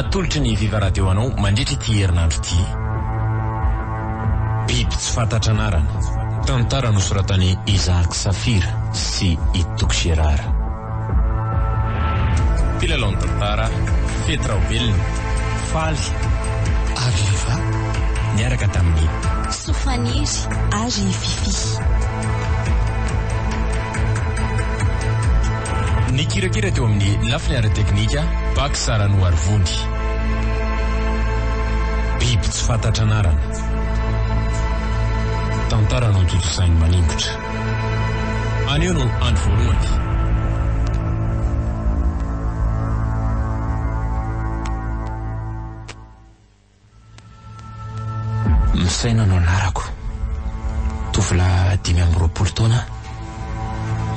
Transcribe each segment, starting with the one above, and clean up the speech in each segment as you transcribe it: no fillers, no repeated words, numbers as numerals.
Atolotry ny Viva Radio anao mandritra ity herinandro ity. Biby tsy fantatra anarana. Tantara nosoratan'i Isaac Safira sy i Toky Gérard. Mpilalao ny tantara, Fety Raobelina, Faly ary Liva, niaraka tamin'i. Sofaniry ary Fiffi. Nikirakira teo amin'ny lafiny ara-teknika, Pax Ranoarivony. Biby tsy fantatra anarana. Tantara notontosain'i Maningotra. Anio no andro voalohany. Misaina no anarako. Tovolahy 25 taona aho.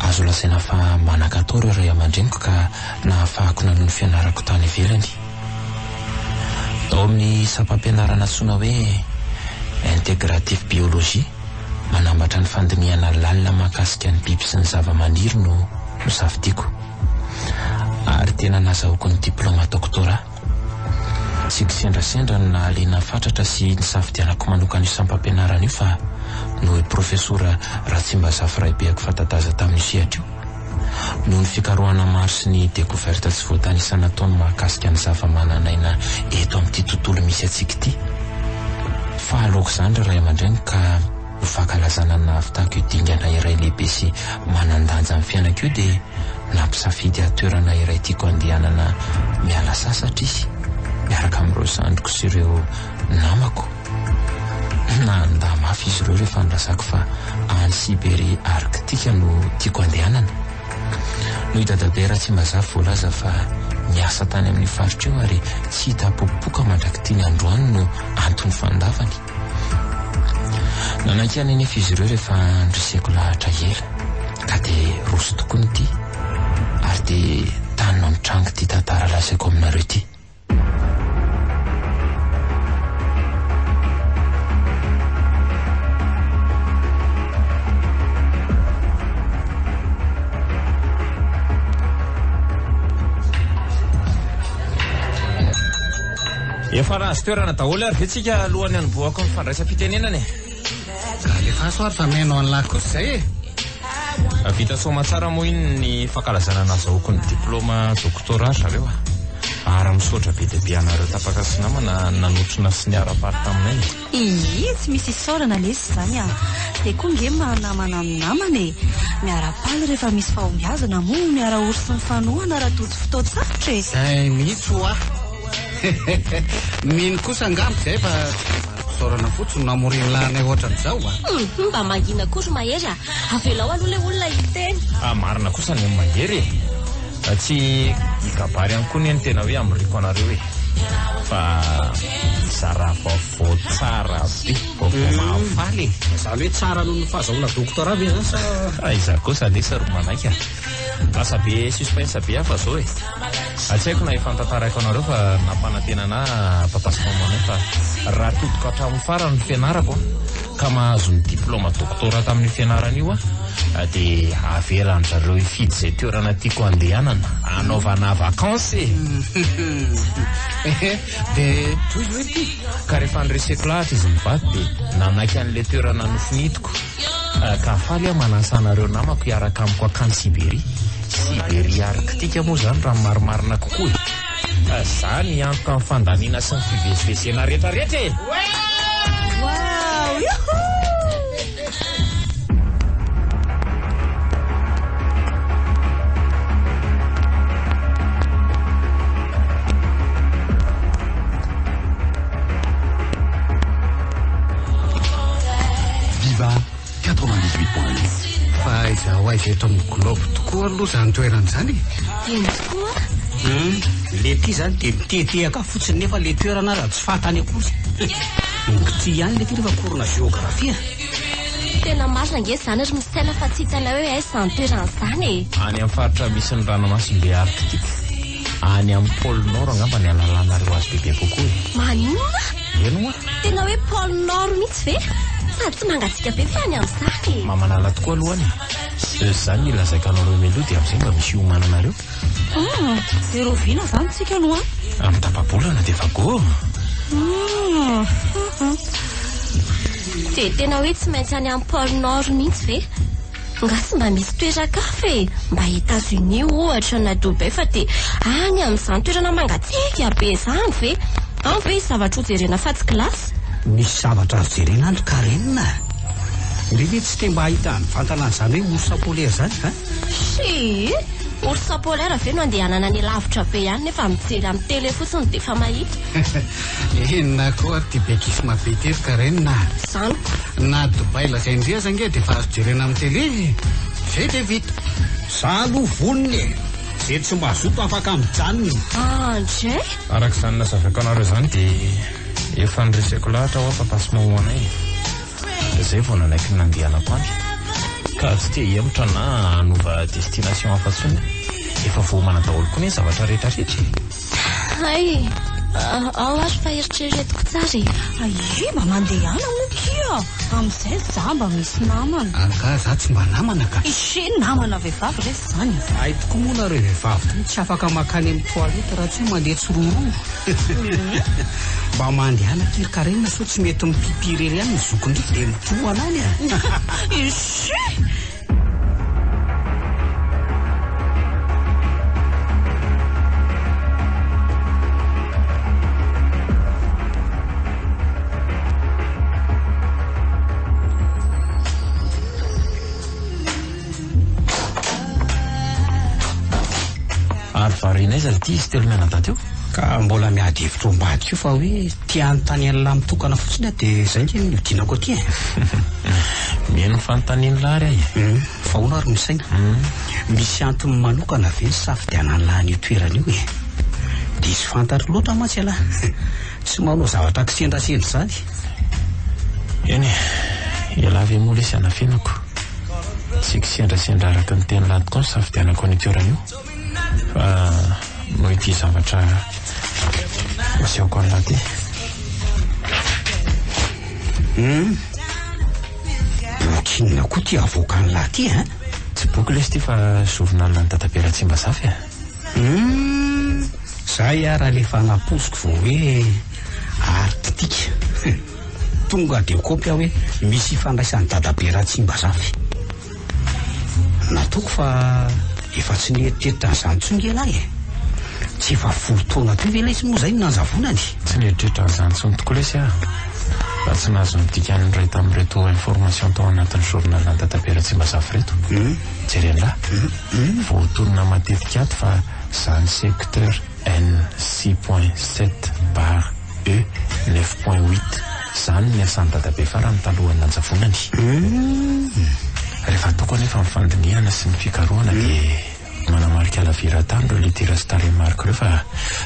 Azo lazaina fa manan-katao ireo ray aman-dreniko ka nahafahako nanohy ny fianarako tany ivelany. Tao amin'ny sampam-pianarana antsoina hoe Integrative Biologie, manambatra ny fandinihana lalina mahakasika ny biby sy ny zavamaniry no nosafidiako. Ary tena nazahoako ny diplaoma doctorat. Tsy kisendrasendra no nahaliana fatratra sy nisafidianako manokana io sampam-pianarana io fa noho i Profesora Ratsimbazafy raibeako fanta-daza tamin'io sehatra io. Noho ny fikarohana maro sy ny découverte tsy voatanisa nataony mahakasika ny zava-manan'aina eto amin'ity tontolo misy antsika ity. Faly aok'izany ry ray aman-dreniko ka ho fankalazana ny nahavitako io dingana iray lehibe sy manan-danja amin'ny fiainako io dia Nampisafidy ahy toerana iray tiako handehanana miala sasatra izy, miaraka amin'ireo zandriko sy ireo namako. Nandà mafy izy ireo rehefa nilazako fa any Siberia Arktika no tiako handehanana. Noho i Dadabe Ratsimbazafy voalaza fa niasa tany amin'io faritra io ary tsy hita popoka mandrak'ity ny androany no anton'ny fandavany. Nanaiky ihany anefa izy ireo rehefa nreseko lahatra ela ka dia roso tokoa ny dia ary dia tany no nitranga ity tantara lazaiko aminareo ity. Efa nahazo toerana daholo ary ve tsika alohan'ny hanombohako ny fandraisam-pitenenana e? Ka alefaso ary fa mihaino an'lah kosa izay e! Vita soamatsara moa iny ny fankalazana nazahoako ny diplaoma doctorat ry zareo a! Ary misaotra be dia be anareo tapaka sy namana nanotrona sy niara-paly taminay e! Ii, tsy misy isaorana lesy izany a! Dia koa nge maha namana ny namana e! Miara-paly rehefa misy fahombiazana moa miara-ory sy mifanohana raha tojo fotoan-tsarotra e! Izay mihitsy ho'a! Mino kosa angamba izay fa tsy valim-pisaorana fotsiny no hamorian'lah anay ohatran'izao a! Hum, mba mangina koa ry Mahery a! Avelao aloha ilay olona hiteny. Ah, marina kosa ny an'i Mahery e! Tsy hikabary ihany koa anie ny tena hoe hamoriako anareo e! Fa mizara vaovao tsara be, vaovao mahafaly e! Izany hoe tsara noho ny fahazahoana doctorat ve izany sa? Fa izaho kosa lesy ry manaiky a! Lasa be suspense be aho fa zao e! Tsy haiko na efa notantaraiko anareo fa nampanantena anah papa sy maman-nay fa raha todiko hatramin'ny farany ny fianarako ka mahazo ny diplaoma doctorat tamin'io fianarana io aho dia avelan-dry zareo hifidy izay toerana tiako handehanana hanaovana vacances e! Dia tohizo hoe ity? Ka rehefa nireseko lahatra izy mivady dia nanaiky an'ilay toerana nofinidiko. Ka faly aho manasa anareo namako hiaraka amiko hankany Siberia. Siberia Arktika moa izany raha ny marimarina kokoa e. Za niantoka ny fandaniana sy ny fivezivezena rehetrarehetra e! Wow! Youhou! Viva 98.8. Fa aiza ho aiza eto amin'ny globe tokoa aloha izany toerana izany e? Eny tokoa. Hum, le ty zany dia mitetehaka fotsiny nefa le toerana aza tsy fantany akory. Mitia ihany le ty rehefa cours-na géographie. Tena marina ange izany ry Misaina fa tsy hitanay hoe aiza izany toerana izany e. Any amin'ny faritra misy ny ranomasimbe Arctique, any amin'ny pôle Nord angamba ny halalanareo azy bebe kokoa e. Maninona? Eny ho'a. Tena hoe pôle Nord mihitsy ve? Sady tsy mangatsiaka be ve any amin'izany e? Mamanala tokoa aloha any e. Izany no ilazaiko anareo mialoha dia amin'izay mba misy hiomananareo. Hum, dia rahoviana izany tsika no any? Amin'ny tapa-bolana dia efa go. Hum, hum. Dia tena hoe tsy maintsy any amin'ny pôle nord mihitsy ve? Nga tsy mba misy toeran-kafa e? Mba Etats-Unis ohatra na Dubaï fa dia any amin'izany toerana mangatsiaka be izany ve? Any ve hisy zavatra ho jerena fa tsy glace? Misy zavatra azo jerena any Karen a! Ndry ve tsy te mba hahita mivantana an'izany hoe ours polaire izany a? Tsia! Ours polaire ve no andehanana any lavitra be any nefa mijery amin'ny télé fotsiny dia efa mahita? Inona koa ary ity bekisma be ity ry Karen a? Izany ko. Na Dubaï lazain-dry aza ange dia efa azo jerena amin'ny télé e! Zay dia vita. Za aloha vonona e! Ze tsy mazoto afaka mijanona. Andray! Araka izany nazavaiko anareo izany dia efa noreseko lahatra hoa fa passement ho anay e! Dia zay vao nanaiky ny nandehanako any. Ka tsy te hihemotra na hanova destination hafa intsony aho. Efa voaomana daholo koa anie ny zavatra rehetra rehetra e! Hay! Ao ary fa eritreretiko tsara e! Aie, mba mandehana moa kia! Amin'izay za mba misy namana. Angaha za tsy mba namana ka! Ishe namana vehivavy re izany e! Hay tokoa moa nareo vehivavy toa tsy afaka makany amin'ny toilette raha tsy hoe mandeha tsiroaroa. Mba mandehana akia ry Karen sao tsy mety mi-pipi irery ihany ny zokindry dia mitohana any a! Ishe! Ary variana aiza ry ty izy telo mianadahy teo? Ka mbola miady hevitra ao ambadika io fa hoe te hanontany an'lah mitokana fotsiny aho dia izay nge no niodinako aty e. Mihaino ny fanontanian'lah ary aho e. Hum, fa ahoana ary misaina? Misy antony manokana ve nisafidianan'lah an'io toerana io e? Diso fantatro loatra mantsy ialahy. Tsy manao zavatra kisendrasendra izany. Eny e, ialahy ve moa lesy anafenako? Tsy kisendrasendra araka ny tenin'lah tokoa ny nisafidianako an'io toerana io. Fa noho ity zavatra asehoko an'lah ity. Hum. Boky inona koa ity avoakan'lah ity an? Tsy boky lesy ity fa journal an'i Dadabe Ratsimbazafy e. Hum. Zay ara le efa nampoiziko vao hoe Arctique. Tonga dia kopy aho hoe misy ifandraisan'i Dadabe Ratsimbazafy. Nataoko fa efa tsy nieritreritra an'izany intsony nge lahy e! Tsy efa folo taona teo ve lesy moa izay no nanjavonany? Tsy nieritreritra an'izany intsony tokoa lesy aho raha tsy nahazo ny dikan'ny iray tamin'ireto information tao anatin'ny journal an'i Dadabe Ratsimbazafy ireto. Jeren'lah. Voatonona matetika ato fa zany secteur N 6.7 barre E 9.8 zany ny asan'i Dadabe farany talohan'ny nanjavonany. Rehefa ataoko anefa ny fandinihana sy ny fikarohana dia manamarika halaviran-tany ireo litera sy tarehimarika ireo fa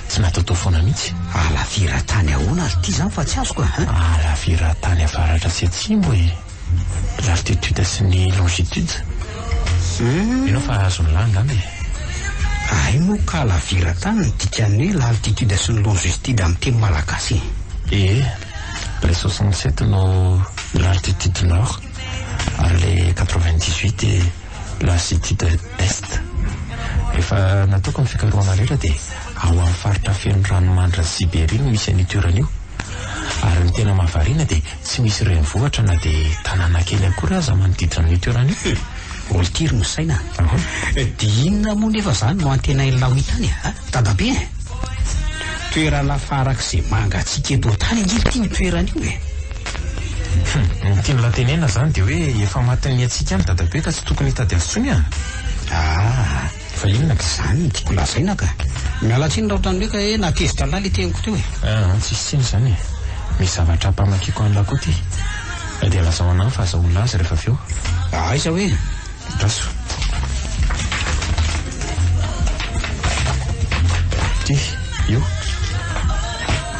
tsy nataotao foana mihitsy. Halaviran-tany ahoana ary ity izany fa tsy azoko a! Halaviran-tany avaratra sy atsimo e! L'altitude sy ny longitude. Mino aho fa azon'ny lahy angamba e! Hay moa ka halaviran-tany ny dikan'ny hoe l'altitude sy ny longitude amin'ny teny malagasy e! Ee, ilay 67 no l'altitude nord ary ilay 98 l'altitude est. Rehefa nataoko ny fikarohana rehetra dia ao amin'ny faritra feno ranomandrin'i Siberia no misy an'io toerana io. Ary ny tena mahavariana dia tsy misy renivohitra na dia tanàna kely akory aza manodidina an'io toerana io. Oltiry no saina a! Dia inona moa nefa izany no antenain'lah ho hita any a? Dadabe e! Toerana farak'izay mangatsiaka eto an-tany ange ity io toerana io e! Hum, ny tian'lah tenenina izany dia hoe efa matin'ny hatsiaka any dadabe ka tsy tokony hitady azy intsony a! Ah! Fa inona ka? Izany no tiako lazaina ka! Miala tsiny raha ohatran'ny hoe ka hoe nahatezitra an'lah ilay teniko teo e! Ah, tsisy tsiny izany e! Misy zavatra hampamakiko an'lah koa ity. Dia lazao anah fa azahoana azy rehefa avy eo. Aiza hoe? Andraso. Ity, io.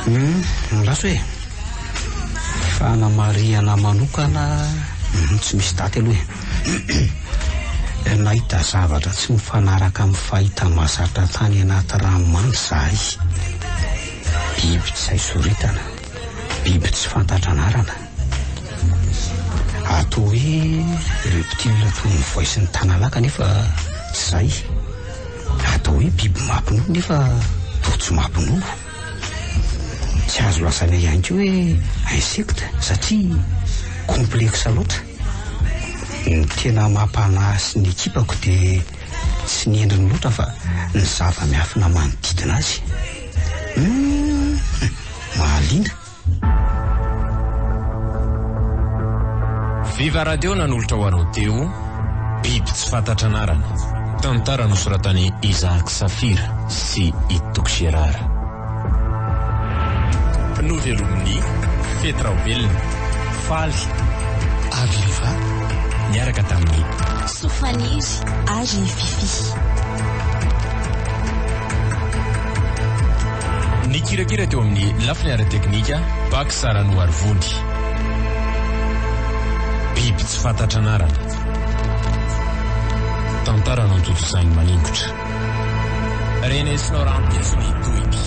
Hum, andraso e. Fanamarihana manokana, hum, tsy misy daty aloha e. Nahita zavatra tsy mifanaraka amin'ny fahita mahazatra tany anaty ranomandry izahay. Biby tsy hay soritana, biby tsy fantatra anarana. Atao hoe reptile toy ny voay sy ny tanalahy kanefa tsy izay. Atao hoe biby mampinono nefa toa tsy mampinono. Tsy azo lazaina ihany koa hoe insecte satria complexe loatra. Ny tena mampanahy sy ny ekipako dia tsy ny endriny loatra fa ny zava-miafina manodidina azy. Humm! Mahaliana. Viva Radio nanolotra ho anao teo Biby tsy fantatra anarana, tantara nosoratan'i Isaac Safira sy i Toky Gérard. Novelomin'i Fety Raobelina, Faly ary Liva niaraka tamin'i. Sofaniry ary Fiffi. Nikirakira teo amin'ny lafiny ara-teknika, Pax Ranoarivony. Biby tsy fantatra anarana. Tantara notontosain'i Maningotra. Renesinao rahampitso ny tohiny.